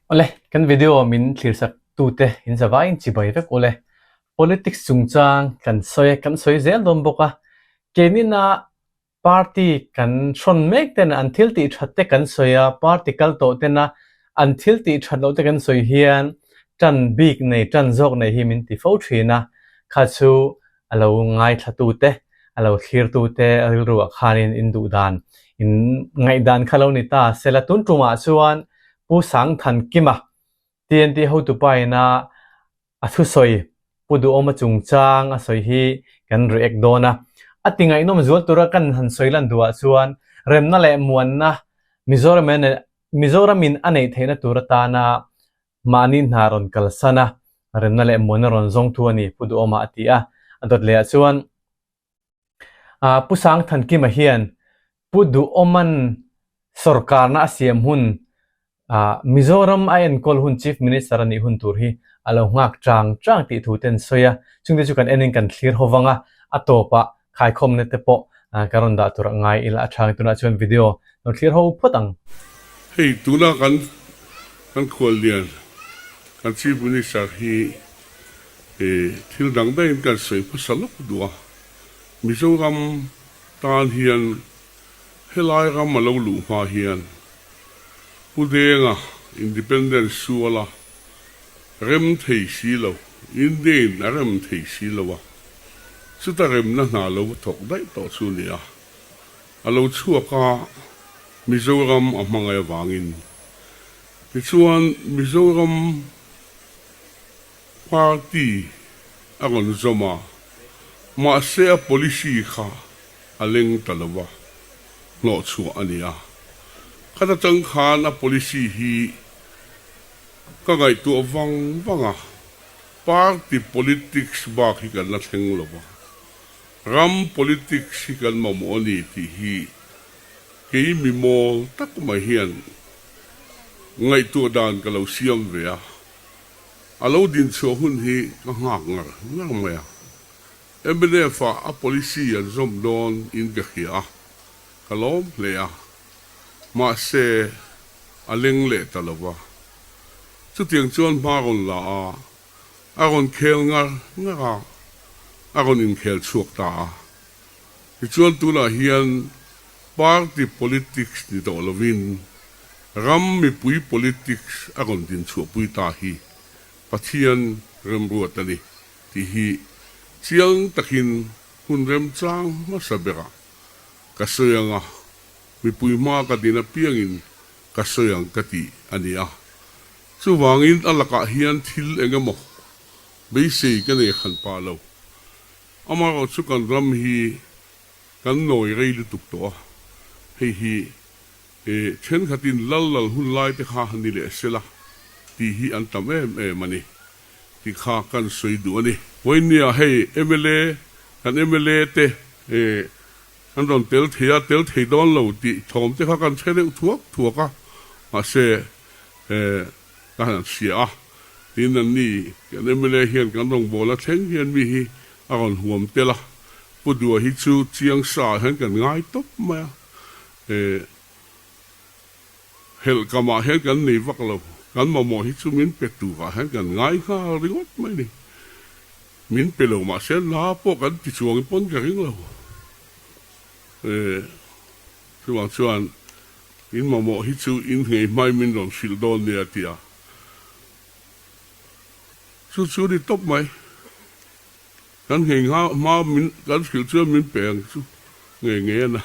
Awle, kan video min thlirsak tute in zavaiin chibai vek ule. Politics chungchang kan sawi a, kan sawi zel dawn bawk a. Keinina Party kan hrawn mek tena an thil tih that te kan sawi a, party kal tawh tena an thil tih that loh te kan sawi hian tan bik nei, tan zawk nei hi min ti fo thin a. Kha chu a lo ngaithla te, a lo thlir tute rilruah khanin in duh dan, in ngaihdan kha lo ni ta sela. Tun tumah chuan Pu Sangthankima, TNT hotupa ina a thusawi Pu Duhawma chungchang a sawi hi kan react dawn a. A ti ngaihnawm zual tura kan han sawi lan duhah chuan remna leh muanna Mizoramin a neih theihna tur atana Mahni hna rawn kalsan a, remna leh muanna rawn zawng thu a ni, Pu Duhawma a ti a. A dawt lehah chuan Pu Sangthankima hian Pu Duhawma'n sawrkarna a siam hun, Mizoram a enkawl hun Chief Minister a nih hun tur hi a lo nghak chang chang tih thu te an sawi a. Chungte chu kan enin kan thlir ho vang a, a tawpah Khaikhawmna te pawh ka rawn dah tur a ngai ila a tha tunah chuan video lo thlir ho phawt ang. Hei tuna kan kan khuallian kan Chief Minister hi thil dang daihin kan sawi hmasa lawk duh a, Mizoram tan hian helai ram a lo luh hma hian Pu Denga Independence suala rem thei si lo, Indian a rem thei si lo a, chuta remna hna lo va thawk daih tawh chu a ni a, a lo chhuak a, Mizoram a hmangaih avangin. Tichuan, Mizoram party a rawn zawm a, mahse a policy kha a leng ta lo va, hnawhchhuah a ni a. Khata tang khan a policy hi Ka ngaihtuah vang vang a, party politics bak hi kan la thleng lo va, ram politics hi kan mamawh a ni tih hi kei mi mawl tak mai hian ngaihtuah dan ka lo siam ve a, a lo dinchhuah hun hi ka nghak ngar ngar mai a. Mnf ah a policy an zawm dawn in ka hria a, ka lawm hle a. Mahse, a leng leh ta lo va. Chutiang chuan hma rawn la a, a rawn khel ngar ngar a, a rawn inkhel chhuak ta a. Tichuan tunah hian party politics ni tawh lovin ram mipui politics a rawn dinchhuahpui ta hi Pathian remruat a ni tih hi chiang takin hun remchang hmasa berah ka sawi ang a, mipui hma ka din apiangin ka sawi ang ka ti a ni a. Chuvangin a lakah hian thil eng emaw beisei ka nei hran pah lo. Amaherawh chu kan ram hi kan nawi rei lutuk tawh a, hei hi thenkhatin lal lal hun lai te kha ni leh sela tih hi an tam em em a ni tih kha kan sawi duh a ni. Vawinia hei mla kan mla te An rawn tel thei a, tel thei dawn lo tih thawm te kha kan hre deuh thuak thuak a, mahse ka han hria a, tin an ni kan mla hian kan rawngbawlna thleng hian mi hi a rawn huam tel a, Pu Dua hi chu chiang sa ah hian kan ngai tawp mai a, helh kamah hian kan nei vak lo, kan mamawh hi chu min pe tur ah hian kan ngai nghal ringawt mai a ni. Min pe lo mahse la pawh kan ti chuang pawn ka ring lo. E, chuvang chuan in mamawh hi chu in nghei hmai min rawn hrilh dawn nia a ti a. Chu chu ni tawp mai. Kan nghei hma min kan hrilh chuan min pe ang chu ngei ngei a na.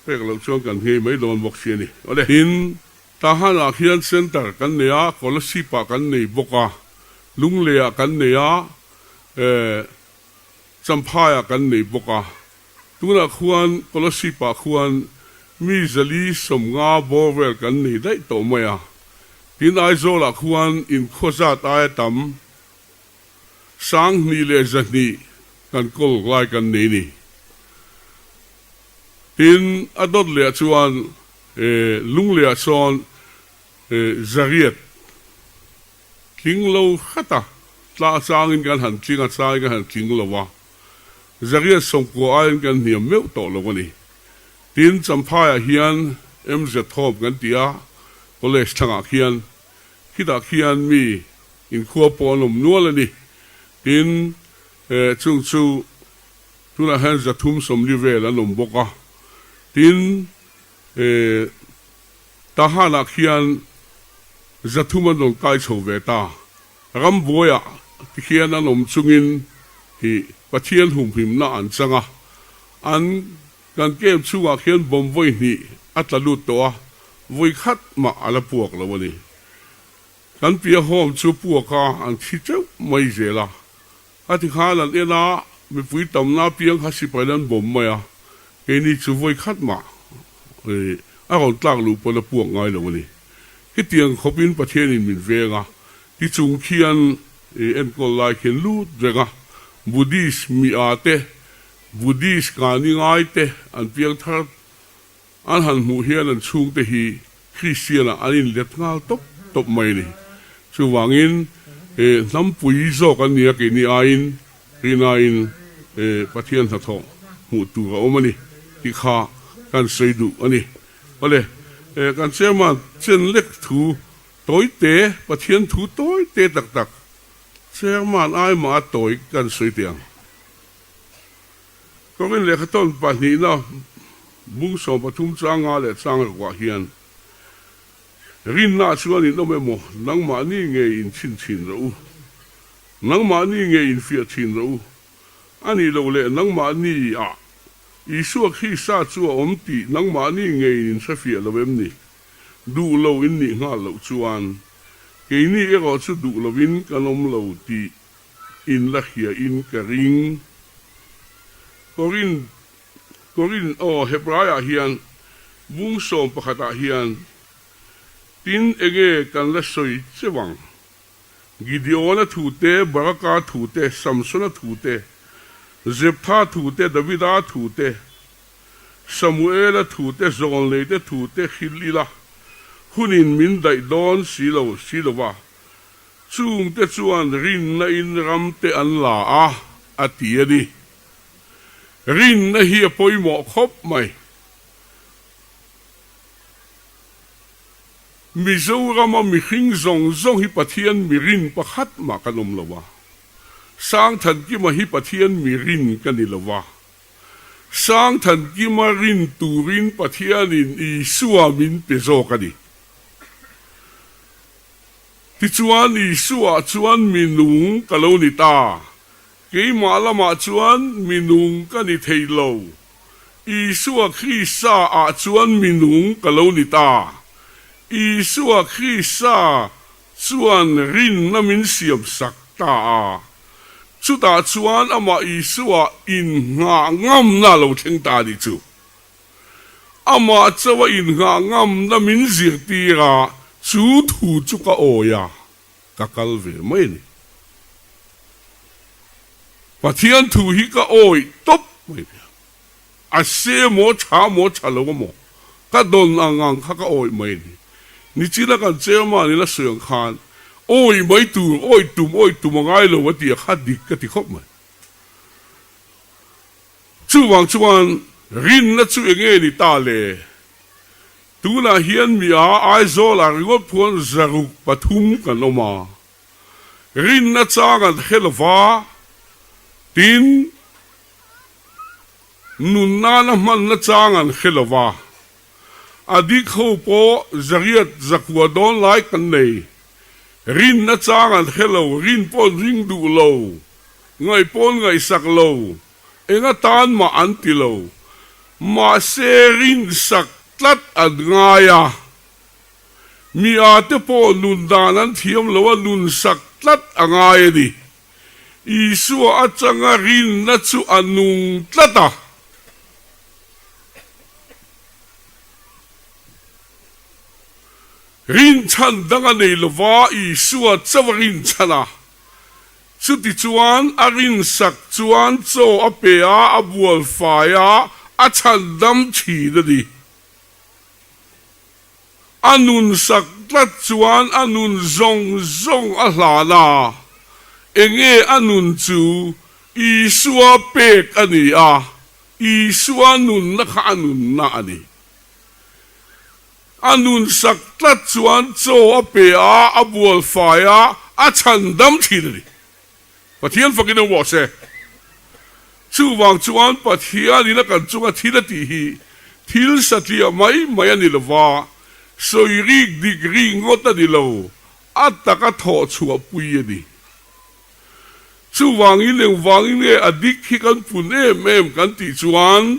Pek loh chuan kan nghei mai dawn bawk si a ni. Awle. Tin, Tahan-ah khian centre kan nei a, Kolasib-ah kan nei bawk a, Lunglei-ah kan nei a, eh, Champhai-ah kan nei bawk a. Tunah khuan Kolasib-ah khuan mi 450 bawr vel kan nei daih tawh mai a. Tin, Aizawl-ah khuan inkhua zat aia tam 2100 kan kawl lai kan nei ni. Tin, a dawt lehah chuan Lungleiah sawn zariat tling lo hret a, tla changin kan han tling a, changin kan han tling lo a, zariat 90 aiin kan hniam meuh tawh lo a ni. Tin, Champhaiah hian MZ Home kan ti a, College thlangah khian khitah khian mi inkhua pawh an awm nual a ni. Tin, chung chu tunah hian 340 vel an awm bawk a. Tin, Tahanah khian 300 an rawn kai chho ve ta. Rambuaiah tikhian an awm chungin hi Pathian humhimna an chang a, an kan camp chhungah khian bomb vawi hnih a tla lut tawh a, vawi khat mah a la puak lo a ni. Kan piah home chu puak a an thi teuh mai zel a, a ti khan an en a, mipui tamna apiang kha sipai an bomb mai a, keini chu vawi khat mah a rawn tlak luh pawn a puak ngai lo a ni. Hetiang khawpin Pathianin min veng a, tichung khian enkawl lai khian lut reng a, Buddhist mi a te, Buddhist kani ngai te an piang thar an han hmuh hian an chhungte hi Kristian ah an inlet nghal tawp tawp mai a ni. Chuvangin hnampui zawk an ni a, keini aiin rinain Pathian hnathawh hmuh tur a awm a ni tih kha kan sawi duh a ni. Awle, kan chairman chen lek thu tawi te, Pathian thu tawi te tak tak chairman ai mah a tawi kan sawi teh ang. Korin lehkha tawn pahnihna bung 13 changa leh chang rukah hian rinna chuan in awm emaw nangmahni ngei in chhin thin rawh u, nangmahni ngei in fiah thin rawh u, a nih loh leh nangmahni ah Isua Krista chu a awm tih nangmahni ngeiin in hrefiah lo em ni? Duh lo in nih nghal loh chuan, keini erawh chu duh lovin kan awm lo tih in la hria in ka ring. Korin, Korin, aw, Hebraiah hian bung 11 ah hian, Tin enge kan la sawi cheu ang? Gideona thu te, Baraka thu te, Samsona thu te, Jeptha thu te, Davida thu te, Samuela thu te, Zawlneite thu te hrilh ila, hunin min daih dawn si lo si lo va, chungte chuan rinna in ram te an la a, a ti a ni. Rinna hi a pawimawh khawp mai. Mizorama mihring zawng zawng hi Pathian mirin pakhat mah kan awm lo a, Sangthankima hi Pathian mirin ka ni lo a, Sangthankima rin turin Pathianin Isua min pe zawk a ni. Tichuan Isua chuan mi nung ka lo ni ta, keimah lamah chuan mi nung ka ni thei lo. Isua Krista ah chuan mi nung ka lo ni ta. Isua Krista chuan rinna min siam sak ta a. Chutah chuan amah Isua innghah ngamna lo thleng ta a nih chu. Amah chauha innghah ngamna min zirtir a, chu thu chu ka awi a, ka kal ve mai a ni. Pathian thu hi ka awih tawp mai nia. A se maw, tha maw, tha lo maw, ka dawn ang ang kha ka awih mai a ni. Nichina kan chairman in a sawi ang khan awih mai tur, awih tum, awih tum a ngai lo a ti a kha dik ka ti khawp mai. Chuvang chuan rinna chu eng nge ni ta le? Tunah hian mi a Aizawlah ringawt phuan 603 kan awm a. Rinna chang an hre lo va, tin, nun nana hmanna chang an hre lo va. A dik ho pawh zariat zakua dawn lai kan nei. Rinna chang an hre lo, rin pawh an ring duh lo, ngaih pawh an ngaihsak lo, eng atan mah an ti lo. Mahse, rinsak tlat an ngai a. Mi a te pawh nun dan an thiam lo a nun sak tlat a ngai a ni. Isua atanga rinna chu a nung tlat a. Rinchhan dang a nei lova Isua chauh a rinchhan a. Chutichuan a rinsak chuan chaw a pe a, a bual fai a, a chhandam thin a ni. A nun sak tlat chuan a nun zawng zawng a hlan a, enge a nun chu Isua pek a ni a, Isua nunna kha a nunna a ni. A nunsak tlat chuan chaw a pe a, a bual fai a, a chhandam thin a ni. Pathian fakin awm rawh se. Chuvang chuan Pathianin a kan chunga thil a tih hi thil satliah mai mai a ni lo va, sawi rik dik rik ngawt a ni lo, a taka thawh chhuah pui a ni. Chuvangin engvangin nge a dik hi kan pun em em kan tih chuan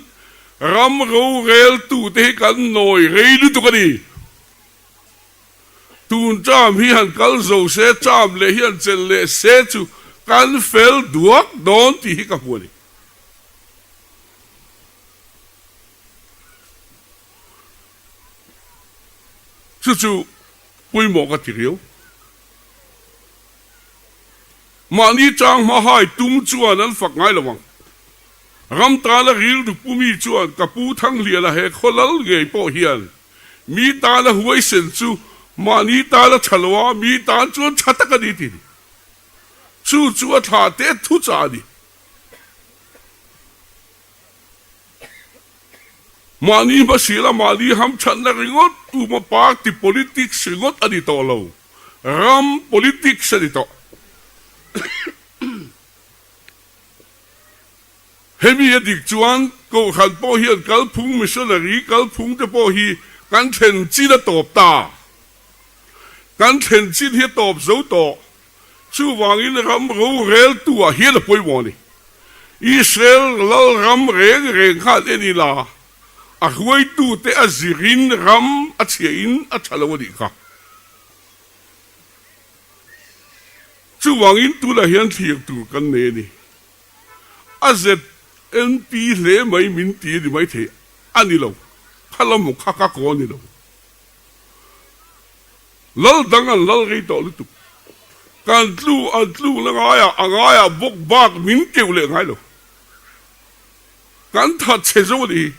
ram roreltute hi kan nawi rei lutuk a ni. Tun term hi han kal zo se, term leh hi han chelh leh se chu kan fel duak dawn tih hi ka hmu a ni. Chu chu pawimawh ka ti riau. Mahni chang hma hai tum chuan an fak ngai lo ang. Ram tana rilru pu mi chuan ka pu Thangliana he khaw lal ngei pawh hian mi tana huaisen chu mahni tana tha lo a, mi tan chuan tha tak a ni ti ni. Chu chu a thlah te thu chah a ni. Mahni hmasila mahni hamthatna ringawt uma party politics ringawt a ni tawh lo. Ram politics a ni tawh. Hemi a dik chuan Kohhran pawh hian kalphung missionary kalphung te pawh hi kan thlen chin a tawp ta. Kan thlen chin hi a tawp zo tawh. Chuvangin ram roreltu ah hian a pawimawh a ni. Israel lal ram reng reng khan en ila a hruaitute a zirin ram a chhiahin a tha lo a nih kha. Chuvangin tunah hian thlir tur kan nei a ni. A ZNP hle mai min ti a ni maithei a ni lo. Kha lam kha ka kaw a ni lo. Lal dang an lal rei tawh lutuk. Kan tlu an tluk na ngaiah a ngaiah bawk bak min keuh leh ngai lo. Kan that chhe zo a ni hi.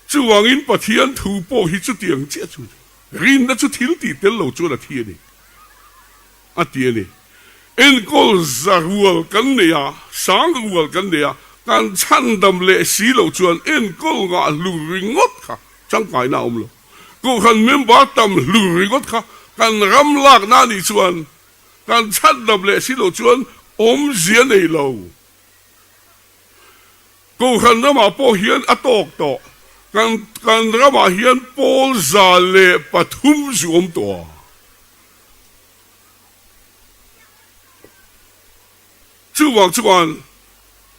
Chuvangin Pathian thu pawh hi chutiang chiah chu a ni. Rinna chu thil tih tel lo chuan a thi a ni, a ti a ni. Enkawl za rual kan nei a, sang rual kan nei a, kan chhandam leh si loh chuan enkawl ngah hlur ringawt kha tangkaina a awm lo. Kohhran member tam hlur ringawt kha kan ram lakna a nih chuan kan chhandam leh si loh chuan awmzia nei lo. Kohhran ramah pawh hian a tawk tawh. Kan kan ramah hian pawl 103 zu awm tawh a. Chuvang chuan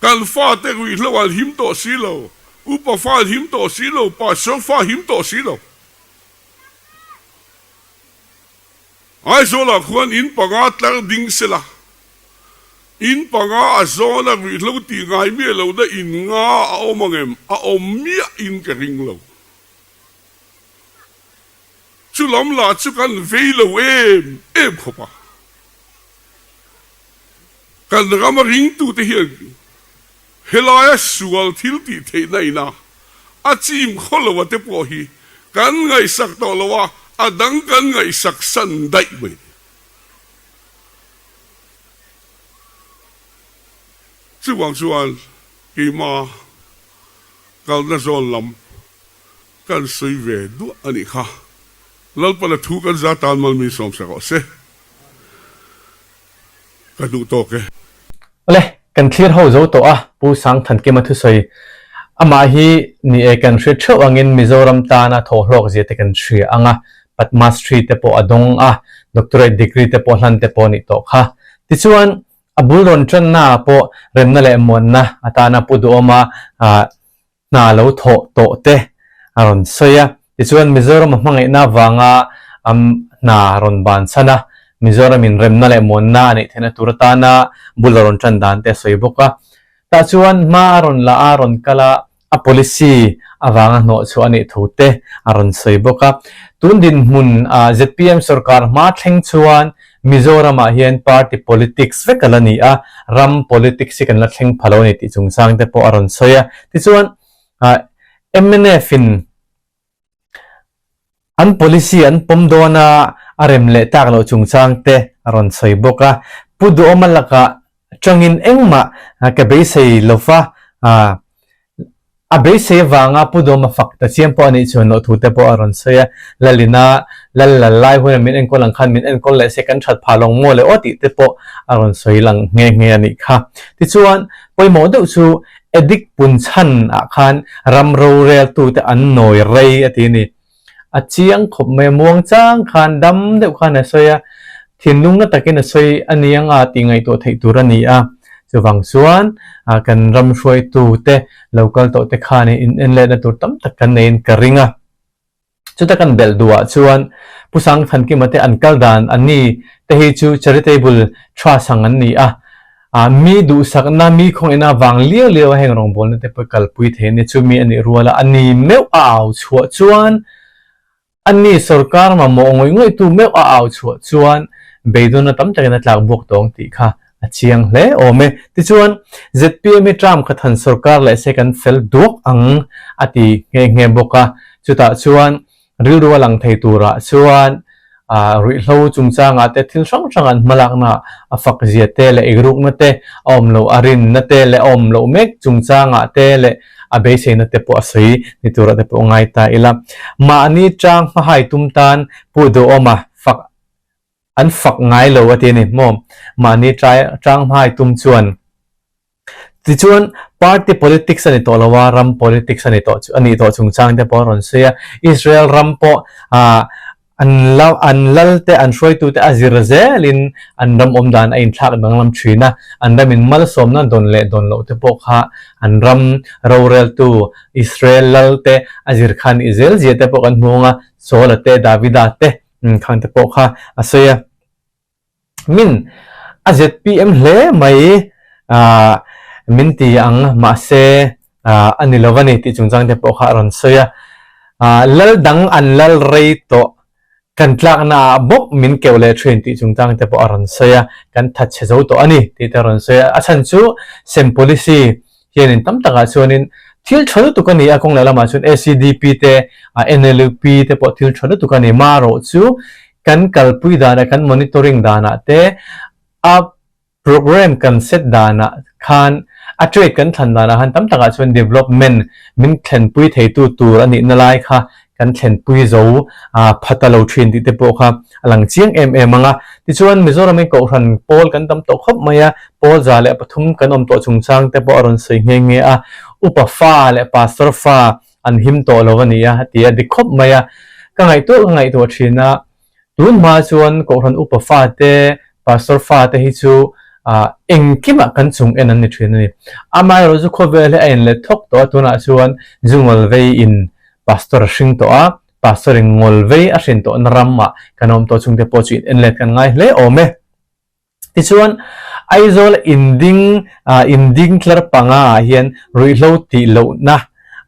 kan fate ruihhlo an him tawh si lo, upa fa an him tawh si lo, pastor fa him tawh si lo. Aizawlah khuan in panga tlar ding sela, in panga a zawn a ruihhlo tih ngai miah lo na in nga a awm ang em? A awm miah in ka ring lo. Chu lam lah chu kan vei lo em em khawp a. Kan rama ringtute hian helaia sual thil tih theihna ina a chim khaw lo a te pawh hi kan ngaihsak tawh lo a, a dang kan ngaihsak san daih mai. Chuvang chuan keima kalna zawn lam kan sawi ve duah a nih kha. Lalpana thu kan za tan mal min sawm sak rawh se. Ka duh tawk e. Awle, kan thlir ho zo tawh a, Pu Sangthankima thusawi amah hi ni e kan hriat theuh angin Mizoram tana thawhhlawk zia te kan hria ang a, Padma Shri te pawh a dawng a, Doctorate degree te pawh hlan te pawh a nih tawh kha. Tichuan, a bul rawn tanna ah pawh remna leh muanna atana Pu Duhawma hna lo thawh tawh te a rawn sawi a. Tichuan, Mizoram a hmangaihna avanga hna rawn ban chhan a, Mizoram in remna leh muanna a neih theihna tur atana bul a rawn tan dan te a sawi bawk a. Tah chuan hma a rawn la a, rawn kal a, a policy avanga hnawh chhuah a nih thu te a rawn sawi bawk a. Tun dinhmun zpm sorkar hma thleng chuan Mizoramah hian party politics vek a la ni a, ram politics hi kan la thleng pha lo a ni tih chungchang te pawh a rawn sawi a. Tichuan, mnf in an policy an pawm dawn a, a rem leh tak loh chungchang te a rawn sawi bawk a. Pu Duhawma lakah tangin engmah ka beisei lo va. A beisei avanga Pu Dawma fak ta chiam pawh a nih chuan loh thu te pawh a rawn sawi a, Lalina lal lal lai huna min enkawl ang khan min enkawl leh se kan that phah lawng maw le aw tih te pawh a rawn sawi lang nghe nghe a nih kha. Tichuan, pawimawh deuh chu addict pun chhan ah khan ram rorel tute an nawi rei a ti a ni. A chiang khawp mai a, muang chang khan dam deuh khan a sawi a, thinlung na takin a sawi a ni anga tih ngaihtuah theih tur a ni a. Chuvang chuan kan ram hruaitu te lo kal tawh te khan in en letna tur tam tak kan neiin ka ring a. Chuta kan belh duhah chuan Pu Sangthankima te an kal dan a ni te hi chu charitable trust ang an ni a, Mi duhsakna, mi khawngaihna vang liau liau a heng rawngbawlna te pawh kalpui thei a ni. Chumi a nih rual a, a ni meuh a au chhuah chuan, a ni sorkar mamawh ngawih ngawih tu meuh a au chhuah chuan beidawnna tam takin a tlak buak tawng tih kha a chiang hle awm e. Tichuan, zpm hi term khat han sorkar leh se kan fel duak ang a ti nghe nghe bawk a. Chutah chuan Rilru a lang thei turah chuan ruihhlo chungchangah te thil hrang hrang an hmalakna a fak zia te leh eirukna te a awm loh a rinna te leh a awm loh mek chungchangah te leh a beiseina te pawh a sawi ni turah te pawh ngai ta ila. Mahni chang hmahai tum tan Pu Duhawma fak an fak ngai lo a ti a ni maw? Mahni chang hmahai tum chuan Tichuan, party politics a ni tawh lo a, ram politics a ni tawh a nih tawh chungchang te pawh a rawn sawi a. Israel ram pawh ah an la an lal te an hruaitu te a zir zelin an ram awm dan a inthlak danglam thin a, an ram in malsawmna dawn leh dawn loh te pawh kha an ram roreltu Israel lal te a zir kha a nih zel zia te pawh kan hmu ang a, Saula te Davida te khang te pawh kha a sawi a. Min a zpm hle mai min ti ang mahse a ni lo a ni tih chungchang te pawh kha a rawn sawi a. Lal dang an lal rei tawh kan tlakna ah bawk min keuh leh thin tih chungchang te pawh a rawn sawi a, kan thatchhe zo tawh a ni tih te a rawn sawi a. A chhan chu sem policy hianin tam takah chuanin thil tha lutuk a ni a, kawng leh lamah chuan ACDP te, NLUP te pawh thil tha lutuk a ni. Marawh chu kan kalpui danah, kan monitoring danah te, a program kan set danah khan, a trade kan thlan danah khan tam takah chuan development min thlenpui theitu tur a nihna lai kha kan thlenpui zo pha ta lo thin tih te pawh kha a lang chiang em em ang a. Tichuan Mizoramin Kohhran pawl kan tam tawh khawp mai a, pawl 103 kan awm tawh chungchang te pawh a rawn sawi nghe nghe a, upa fa leh pastor fa an him tawh lo a ni a, a ti a, dik khawp mai a. Ka ngaihtuah ka ngaihtuah thin a, tun hma chuan Kohhran upa fa te, pastor fa te hi chu engkimah kan chung en an ni thin a ni. Amaherawhchu chu khawvel hi a inlet thawk tawh a, tunah chuan zungawl vei in Pastor a hring tawh a, Pastor in ngawl vei a hrin tawhna ramah kan awm tawh chungte pawh chu in enlet kan ngai hle awm e. Tichuan, Aizawl inding inding tlar panga ah hian ruihhlo tih lohna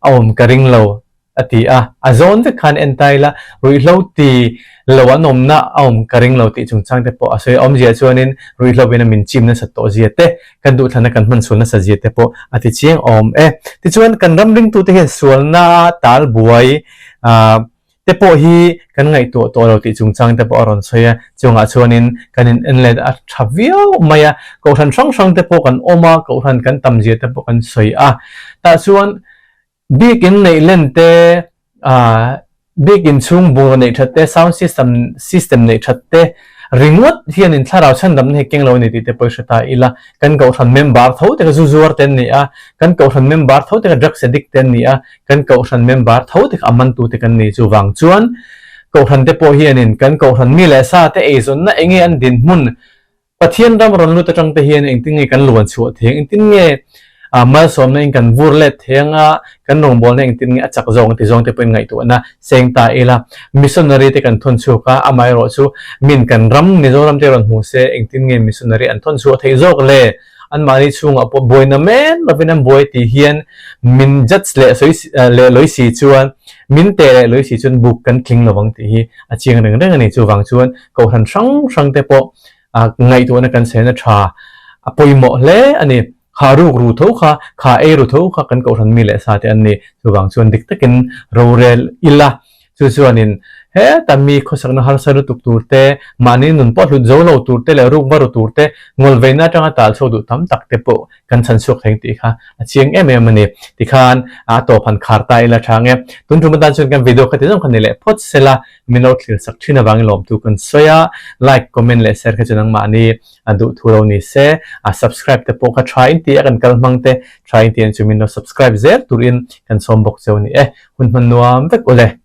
a awm ka ring lo a ti a, a zawn vek khan en ta ila ruihhlo ti lo an awmna a awm ka ring lo tih chungchang te pawh a sawi a, awmzia chuanin ruihhlo in a min chim nasat tawh zia te Kan duhthlanna kan hman sual nasa zia te pawh a ti chiang awm e. Tichuan, kan ram ringtute hian sualna tal buai te pawh hi kan ngaihtuah tawh lo tih chungchang te pawh a rawn sawi a. Chungah chuanin kan in enlet a tha viau mai a. Kohhran hrang hrang te pawh kan awm a, kohhran kan tam zia te pawh kan sawi a. Tah chuan Biakinn neih len te, biakinn chhung bungraw neih that te, sound system system neih that te ringawt hianin thlarau chhandamna hi keng lo a ni tih te pawh i hre ta ila. Kan kohhran member tho te kha zu zuar te an ni a, kan kohhran member tho te kha drugs addict te an ni a, kan kohhran member tho te kha a mantu te kan ni. Chuvang chuan kohhran te pawh hianin kan kohhran mi leh sa te eizawnna enge an dinhmun Pathian ram rawn lut atang te hian engtin nge kan luan chhuah thei ang, engtin nge malsawmna in kan vur let thei ang a, kan rawngbawlna engtin nge a chak zawk ang ti zawng te pawhin ngaihtuahna seng ta ila. Missionary te kan thawn chhuak a, amaherawh chu min kan ram Mizoram te rawn hmu se engtin nge missionary an thawn chhuah theih zawk le? Anmahni chhungah pawh buaina men lovin an buai tih hian min judge leh sawi leh lawi si chuan min teh leh lawi si chuan buk kan tling lovang tih hi a chiang reng reng a ni. Chuvang chuan kohhran hrang hrang te pawh a ngaihtuahna kan sena tha a pawimawh hle a ni. Kha ruk ru tho kha, kha ei ru tho kha kan kohhran mi leh sa te an ni. Chuvang chuan dik takin rorel ila. Chu chuanin heta mi khawsakna harsa lutuk tur te, mahni nun pawh hlut zo lo tur te leh ruk va ru tur te, ngawlveina atanga tal chhuak duh tam tak te pawh kan chhan chhuak thei tih kha a chiang em em a ni. Tikhan a tawp han khar ta ila tha nge. Tun tum atan chuan kan video kha ti zawng kha ni leh phawt sela min lo thlir sak thin avangin lawmtu kan sawi a, like, comment leh share kha chu nangmahni a duh thu lo ni se, a subscribe te pawh kha tha in ti a kan kal hmang te tha in ti an chu min lo subscribe zel turin kan sawm bawk cheu a ni e. Hun hman nuam vek ule.